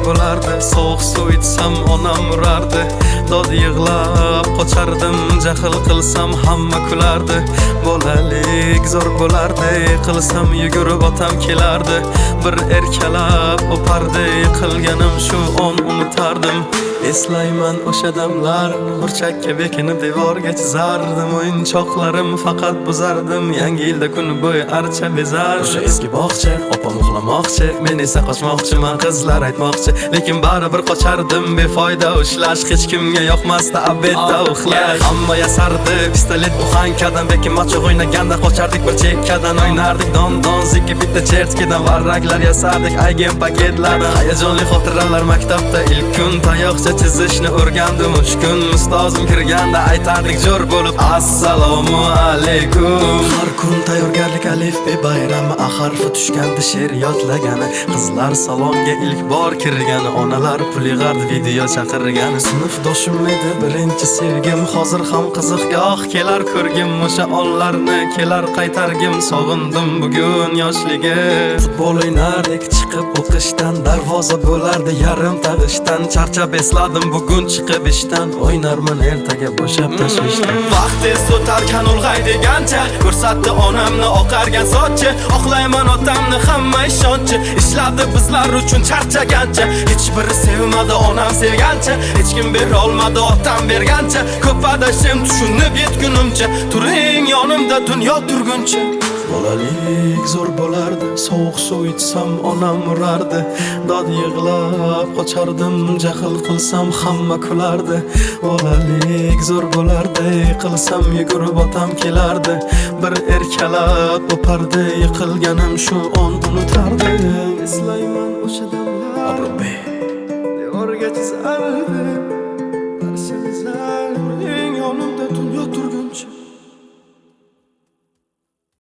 bo'lardi, sovuq suv ichsam onam urardi. Dod yig'lab qochardim, jahl qilsam hamma kulardi. Bolalik zo'r bo'lardi, qilsam yugurib otam kelardi. Bir erkalab o'pardi, qilganim shu on unutardim. Eslayman o'sha damlarni, burchakka bekinib devorga chizardim. O'yinchoqlarim faqat buzardim, yangi yilda kuni bo'yi archa bezardim. O'sha eski bog'cha, opam uxlamoqchi, men esa qochmoqchiman, qizlar aytmoqchi. Lekin baribir qochardim, befoyda ushlash hech kimga yoqmasdi abetda uxlash. Hamma yasardi pistolet buxankadan, bekinmachoq o'ynaganda qochardik bir chekkadan. O'ynardik don-don zikki bitta chertkidan, varraklar yasardik aygen paketlardan. Hayajonli xotiralar maktabda ilk kun, tayoqcha chizishni o'rgandim uch kun. Ustozim kirganda aytardik jo'r bo'lib assalomu alaykum. Har kun tayyorgarlik alifbe bayrami, a harfi tushganda she'r yodlagani, qizlar salonga ilk bor kirgani, onalar pul yig'ardi video chaqirgani. Sinfdoshim edi birinchi sevgim, hozir ham qiziq goh kelar ko'rgim. O'sha onlarni kelar qaytargim, sog'indim bugun yoshligim. Futbol o'ynardik chiqib o'qishdan, darvoza bo'lardi yarim tag'ishdan. Charchab esladim bugun chiqib ishdan, o'ynarman ertaga bo'shab tashvishdan. Vaqt tez o'tarkan ulg'aydigancha, ko'rsatdi onamni oqargan sochi. Oqlayman otamni hamma ishonchi, ishladi bizlar uchun charchagancha. Hech biri sevmadi onam sevgancha, hech kim bera olmadi otam bergancha. Ko'p adashim tushunib yetgunimcha, turing yonimda dunyo turguncha. Bolalik zo'r bo'lardi, sovuq suv ichsam onam urardi. Dod yig'lab qochardim, jahl qilsam hamma kulardi. Bolalik zo'r bo'lardi, qilsam yugurib otam kelardi. Bir erkalab o'pardi, yiqilganim shu on unutardim. Eslayman o'sha damlar, Abrobe. devorga chizardim.